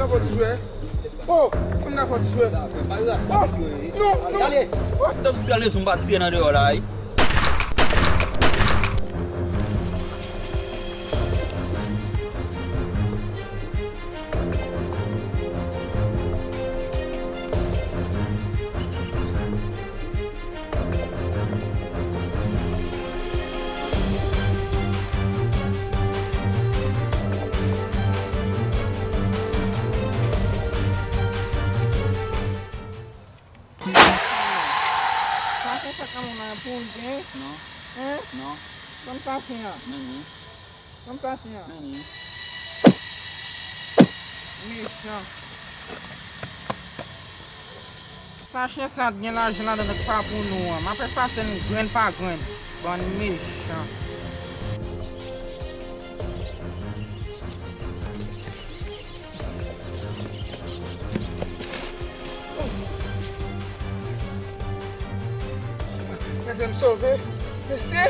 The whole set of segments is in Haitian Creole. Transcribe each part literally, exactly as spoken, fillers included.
Fò ti jwè. Oh, m nan fò ti jwè. Oh, non, non. Oh. Tanpri, sèl rezon m pa tire nan deyò la, wi. Sa se fè kanmenm pou l gen? Non. Hein? Non. Kòm sa chen an. Men wi. Kòm sa chen an. Men wi. Mechan. Sa chen sa gen lajan ladan l pa pou nou an. M ap efase n grenn pa grenn. Bann mechan. Mesye, m sove. Mesye,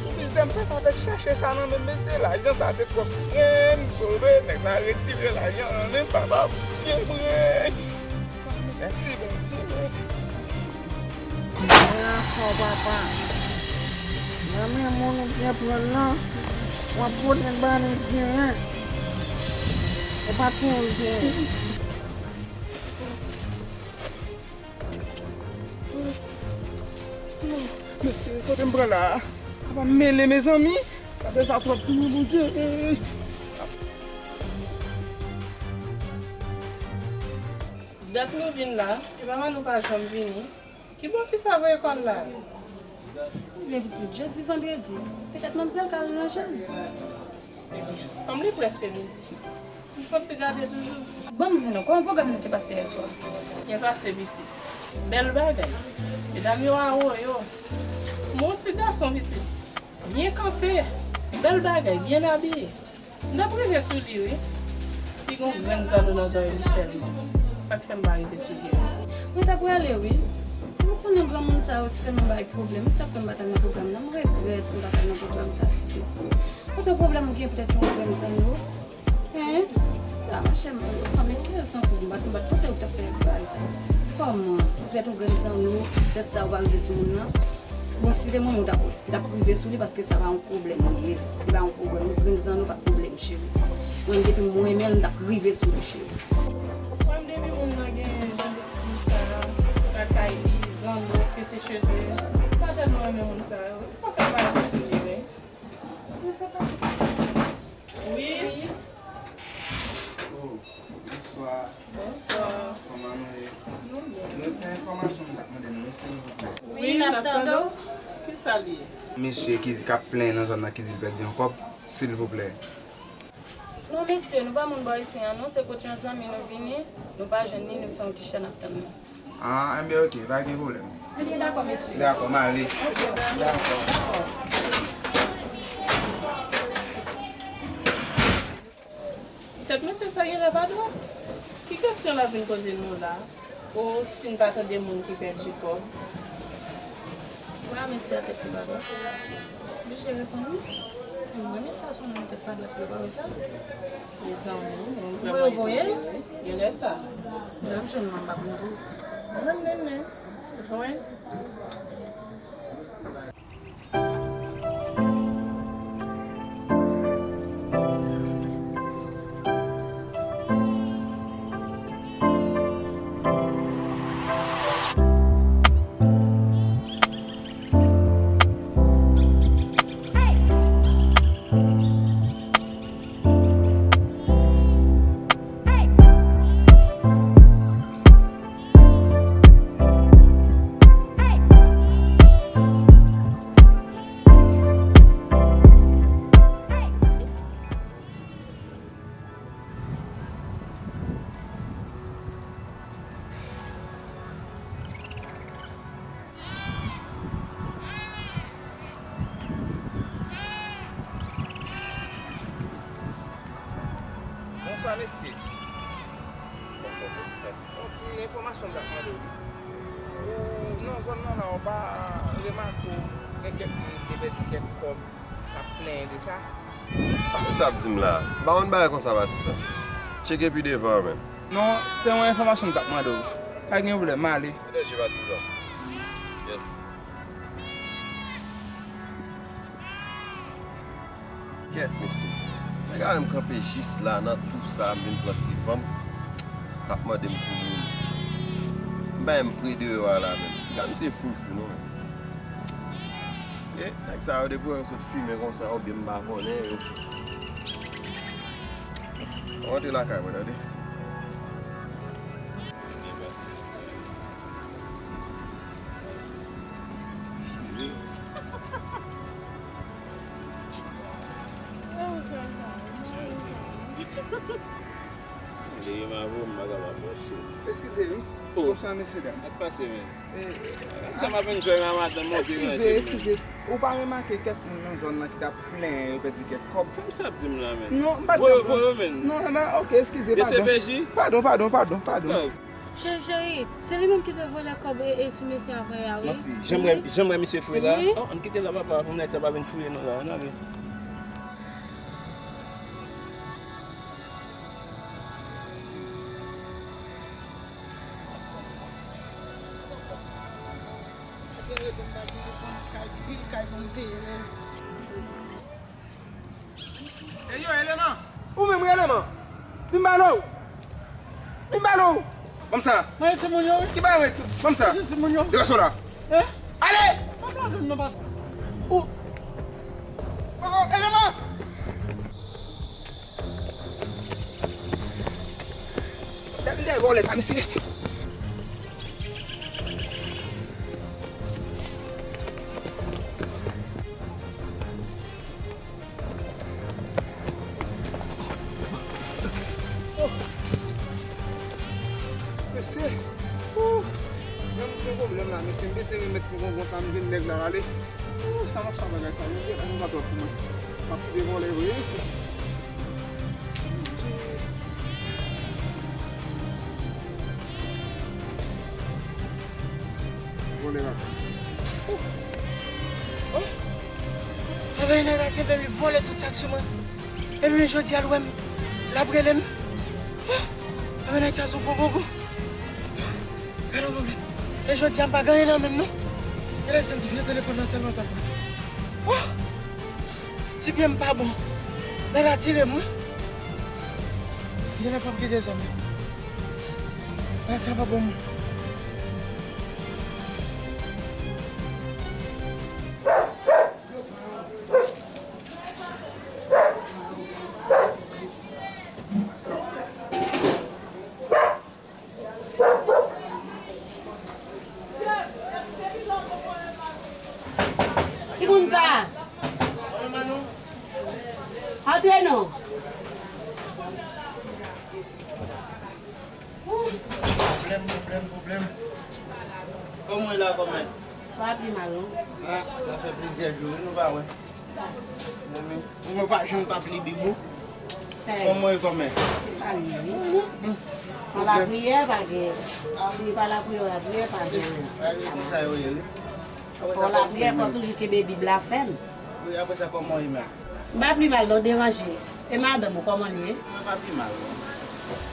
ou bizè m fè sa avèk chache sa nan men mesye, lajan sa te twòp. M sove, nèg la retire lajan nan men m, papa, byen mwen. Mèsi, Bondye. Mwen ankò, papa. Nan men moun ou byen pran nan, w ap pote ba nou genyen. E pa tou ou genyen. Mesye, kote m pran la a? Apa m mele, mezanmi. Sa fè sa twòp pou mwen, Bondye. Dat nou vin la, e papa nou pa janm vini. Ki bò fi sa voye kò l la? Men pitit, jodi vandredi, petèt manmzèl ka al nan jèn. Kòm li prèske midi, m fon ti gade toujou. Ban m di nou, kòman pwogram nan te pase yè swa? Byen pase, pitit. Bèl bagay. Medam yo a wo yo. Men yon ti gason, pitit. Byen kanpe. Bèl bagay, byen abiye. M t ap rive sou li, wi. Li gen yon grenn zanno nan zòrèy li sèlman. Sa k fè m pa rive sou li an. Mwen t ap prale, wi. Nou konnen granmoun sa yo, se tèlman bay pwoblèm. Sa k fè m pa t al nan pwogram nan. M regrèt m pa t al nan pwogram sa, pitit. Pote pwoblèm ou gen poutèt yon grenn zanno. Hein? Sa, monchè, m, fanmi, ki rezon pou m pa t, m pa t panse ou t ap fè bagay sa. Kòman? Poutèt yon grenn zanno, poutèt sa ou pa rive sou moun nan. Bon, si se mwen, mwen t ap, t ap rive sou li paske sa pa yon pwoblèm li ye. Li pa yon pwoblèm. Yon grenn zanno pa pwoblèm, cheri. Mwen, depi mwen menm, m t ap rive sou li, cheri. Mwen, depi moun nan gen jan de stil sa, lakay li, zanno, trese cheve, m pa tèlman renmen moun sa yo. Sa fè m pa rive sou li, wi. Wi. Oh, bonswa. Bonswa. Kòman nou ye? Nou byen. Nou gen enfòmasyon nou t ap mande nou, wi, silvouplè. Wi, n ap tande w. Kisa l ye? Mesye ki, k ap plenyen nan zòn nan ki di l pèdi yon kòb, silvouplè. Non, mesye, nou pa moun bò isi an, non. Se kote yon zanmi nou vini, nou pa jwenn li, nou fè yon ti chè n ap tann li. Ah, enben, oke, pa gen pwoblèm. Enben, dakò, mesye. Dakò, m ale. Oke, dakò. Dakò. Tèt mesye sa genlè pa dwat. Ki kesyon l ap vin poze nou la? O, si n pa tande moun ki pèdi kòb? Wè, mesye a tèt li pa dwat. Oblije reponn wi. Mwen, mesye a sou moun tèt pa dwat, yo pa wè sa? Mezanmi, moun vrèman etone wi. Genlè sa. Lè m jwenn mwen, m pa konn pou. Mwen menm, men, jwenn. Bonswa, mesye. Yon ti enfòmasyon m t ap mande w. Ou nan zòn nan la, ou pa remake w gen kèk moun ki te pèdi kèk kòb k ap plenyen de sa? Sa misye ap di m la a? M pa konn bagay konsa, Batista. Tcheke pi devan an menm. Non, se yon enfòmasyon m t ap mande w. Pa gen pwoblèm, m ale. Enèji patizan. Yes. Kèt, mesye. Nèg la menm kanpe jis la, nan tou sa, m vin pran ti van m. L ap mande m pou moun. M pa menm pre deyò a la menm. Gad misye foulfou non. Se nèg sa yo depi yo sot fimen konsa oubyen m pa konnen yo. Ann rantre lakay mwen tande. Eskize wi. Oh. Bonswa mesye dam. Sa k pase menm? Sa m ap enjoy nan maten monte ranje. Eskize, eskize. Ou pa remake kèk moun nan zòn nan ki t ap plenyen yo pèdi kèk kòb? Sa misye ap di m la menm? Non, m pa di. Voye, voye menm. Non, non, ok, eskize, padon. D C P J? Padon, padon, padon, padon. Cheri, cheri, se li menm ki te vòlè kòb e, e sou mesye a voye a, wi. Manti, jan m wè, jan m wè misye fre la. Wi. Oh, ann kite la papa, pou nèg sa pa vin fouye nou la, ann ale. Te rete m pa gen yon kay, pil kay pou m peye menm. Eyo, Eleman! Ou menm wi, Eleman! Vin ba nou! Vin ba nou! Kòmsa! Mwen timoun yo wi. Ki bagay mwen ti, kòmsa! Mwen timoun yo. Degaje w la! Eh? Ale! Papa vin non papa. Ou. Kòkò, Eleman! Dèyè vòlè sa, mesye. Mesye. Ou. Menm gen pwoblèm la, mesye. M bezwen remèt pou gongon sa, m jwenn nèg la ale. Ou, sa m ap fè bagay sa, mesye, fòk nou pa twòp pou mwen. M ap kite vòlè yo ye, mesye. Vòlè la. Oh! Oh! Anben, nèg la kenbe m, li vòlè tout sa k sou mwen. Epi jodi a, l wè m, l ap rele m. Oh! Anben, nèg sa se yon gwo gongon. Gade yon pwoblèm. E jodi a, m pa gen anyen nan men m, non. Genlè se m ki vye telefòn nan sèlman t ap pran. Oh! Si pye m pa bon, nèg la tire m, wi. Genlè p ap kite zòn nan. Bagay sa pa bon moun. Ki moun sa? Antre non. Pwoblèm, pwoblèm, pwoblèm. Kòman w ye la, kòmè? Pa pi mal, non. Ah, sa fè plizyè jou, wi, nou pa wè. Mwen pa janm p ap li bibou. Kòman w ye, kòmè? Sa li ye. San lapriyè, pa gen. Si pa lapriyè, lapriyè, pa gen. Bagay konsa yo ye, wi. Fò lapriyè, fò toujou kenbe Bib la fèm. Wi, apre sa, kòman w ye menm? M pa pi mal non, deranje. E madanm ou, kòman li ye? Mwen pa pi mal non.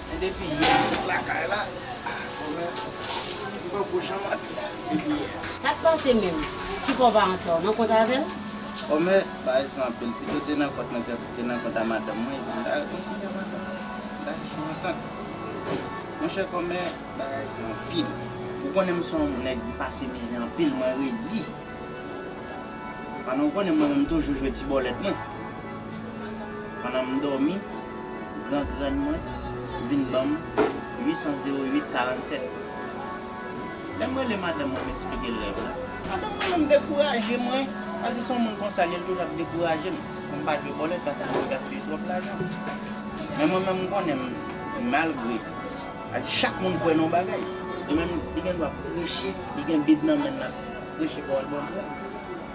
Men depi yè m sot lakay la, ah, kòmè, m poko janm antre depi yè. Sa k pase menm? Ki fè w pa antre nan kont avè l? Kòmè, bagay sa anpil. Pito se nan kont mwen te, te nan kont a madanm mwen, epi m ta rekonsilye madanm mwen. M ta jis yon antant. Monchè, kòmè, bagay sa anpil. Ou konnen m se yon nèg, m pase mizè anpil, mwen redi. Pandan w konnen mwen menm m toujou jwe ti bòlèt mwen. Pandan m dòmi, gran grann mwen vin ban m uit san zewo uit karannsèt. Lè m rele madanm mwen, m eksplike l rèv la. Madanm mwen menm dekouraje mwen, paske se yon moun konsa li ye, l toujou ap dekouraje m. Pou m pa jwe bòlèt, paske m te gaspiye twòp lajan. Men mwen menm m konnen m, malgre ak chak moun kwè nan yon bagay. Li menm, li gen dwa preche, li gen Bib nan men l, l ap preche pawòl Bondye.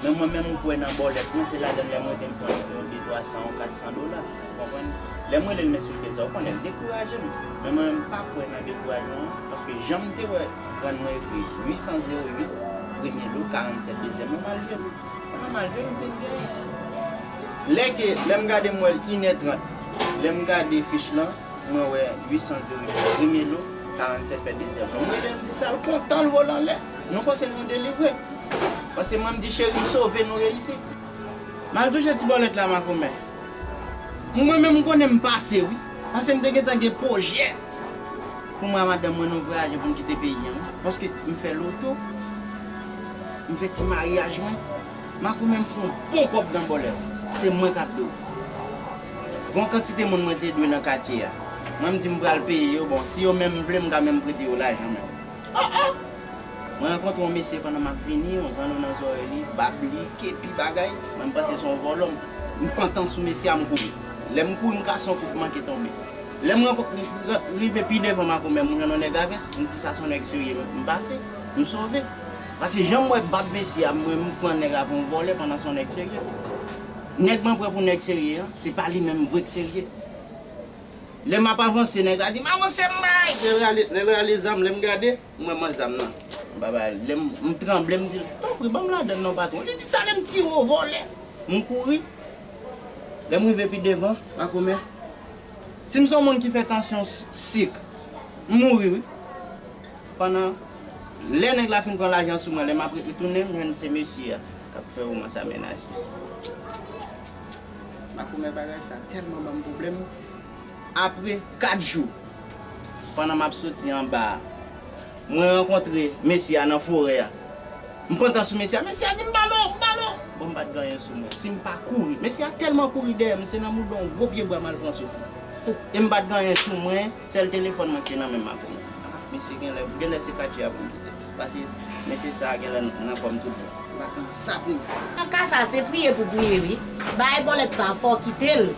Men mwen menm, m kwè nan bòlèt mwen, se ladan l lè m rete m pran yon de twa san, yon kat san dola. Ou konprann? Lè m rele l, m eksplike l sa, ou konnen l dekouraje m. Men mwen menm, m pa kwè nan dekourajman an, paske jan m te wè grann mwen ekri uit san zewo uit, premye lo, karannsèt, dezyèm lo, m al jwe l. Pandan m al jwe l, m vin genyen. Lè ke, lè m gade, m wè l inè trant. Lè m gade fich lan, Mwen wè uit san zero, premye lo, karannsèt fè dezyèm lo. Mwen rele l, m di sa, l kontan, l vole anlè. Nou panse nou delivre. Paske mwen, m di, cheri, m sove, nou reyisi. M al touche ti bòlèt la, makomè. Mwen menm, m konnen m pase, wi. Paske m te gentan gen pwojè pou mwen ak madanm mwen, nou vwayaje pou n kite peyi an, wi. Paske m fè loto, m fè ti maryaj mwen. Makomè, m fè yon bon kòb nan bòlèt. Se mwen k ap dwe w. Gon kantite moun mwen te dwe nan katye a. Mwen, m di m pral peye yo. Bon, si yo menm vle, m ka menm prete yo lajan menm. Ah, ah! Mwen rankontre yon mesye pandan m ap vini, yon zanno nan zòrèy li, bab li, kepi, bagay. Mwen, m panse se yon vòlò. M pantan sou mesye a, m kouri. Lè m kouri, m kase yon kou, m manke tonbe. Lè m rankontre, rive pi devan makomè, m jwenn yon nèg a vès, m di sa se yon nèg serye m pase, m sove. Paske jan m wè bab mesye a, mwen, m pran nèg la pou yon vòlè pandan se yon nèg serye. Nèg mwen pran pou nèg serye an, se pa li menm vre k serye. Lè m ap avanse, nèg la di m avanse, m bay. Lè l rale, lè l rale zam, lè m gade, m wè m an zam nan. M pa bay. Lè m, m tranble, m di l, tanpri, ban m ladann non, patwon. Li di, talè m tire w, vòlè. M kouri. Lè m rive pi devan, makomè. Si m se yon moun ki fè tansyon s-, sik, m mouri, wi. Pandan lè nèg la fin pran lajan sou mwen, lè m ap retounen, m jwenn se mesye a k ap fè womans a mennaj li. Makomè, bagay sa tèlman ban m pwoblèm. Apre kat jou, pandan m ap soti anba a, mwen rankontre mesye a nan forè a. M pantan sou mesye a, mesye a di m balo, m balo. Bon, m pa t gen anyen sou mwen. Si m pa kouri, mesye a tèlman kouri dèyè m, se nan mouda yon gwo pye bwa m al pran souf. E m pa t gen anyen sou mwen, sèl telefòn mwen ki te nan men m ak mwen. Mesye, genlè, genlè se katye a pou m kite. Paske mesye sa a genlè nan kò m tout bon. M pa t gen sa pou m fè. Nan ka sa, se priye pou priye, wi. Bagay bòlèt sa a, fò w kite l.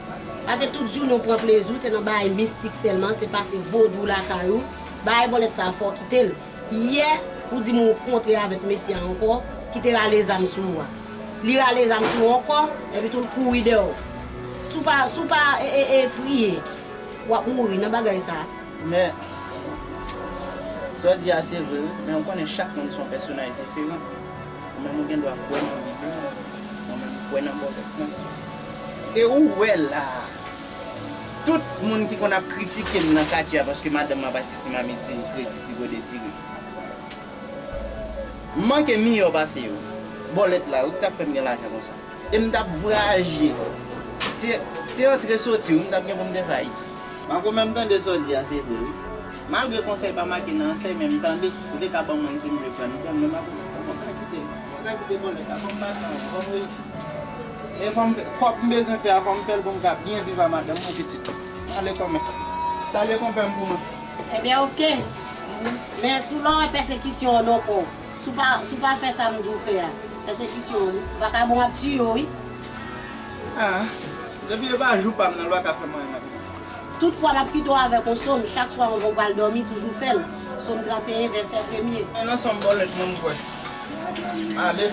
Paske tout jounen w pran plezi w, se nan bagay mistik sèlman, se pase vodou lakay ou. Bagay bòlèt sa a, fò w kite l. Yè, ou di m ou kontre avèk mesye a ankò, ki te rale zam sou ou a. Li rale zam sou ou ankò, epi tou l kouri dèyè w. Si w pa, si w pa, e, e, e, priye, w ap mouri nan bagay sa a. Men, sa w di a se vre, wi, men ou konnen chak moun se yon pèsonaj diferan. Ou menm ou gen dwa kwè nan Bib la, mwen menm m kwè nan bòlèt mwen. E ou wè la a, tout moun ki konn ap kritike m nan katye a paske madanm mwen ap achte ti mamit, ti kredi, ti gode, ti ri. M manke miyò pase yo. Bòlèt la, wi, ki t ap fè m gen lajan konsa. E m t ap vwayaje. Se, se antre soti, wi, m t ap gen pou m te fè Ayiti. Makomè, m tande sa w di a, se vre, wi. Malgre konsèy pa make nan ansèy, men m tande, ou te ka ban mwen si m vle pran, m pran, men makomè, fò m ka kite, fò m ka kite bòlèt la, fò m pase ankò, fò m reyisi. E fò m fè, kòb m bezwen fè a, fò m fè l pou m ka byen viv a madanm mwen, pitit. Ale kòmè. Salye konpè m pou mwen. Ebyen, oke. Men sou lè w wè pèsekisyon an nan kò w, si w pa, si w pa fè sa m di w fè a, pèsekisyon an, vakabon ap tiye w, wi. Ah, depi e pa jou pa m nan, lwa ka fè mwen anyen. Tout fwa m ap kite w avèk yon sòm, chak swa anvan w pral dòmi, toujou fè l. Sòm trannteyen, vèsè premye. Men nan sòm bòlèt mwen m kwè. Ale.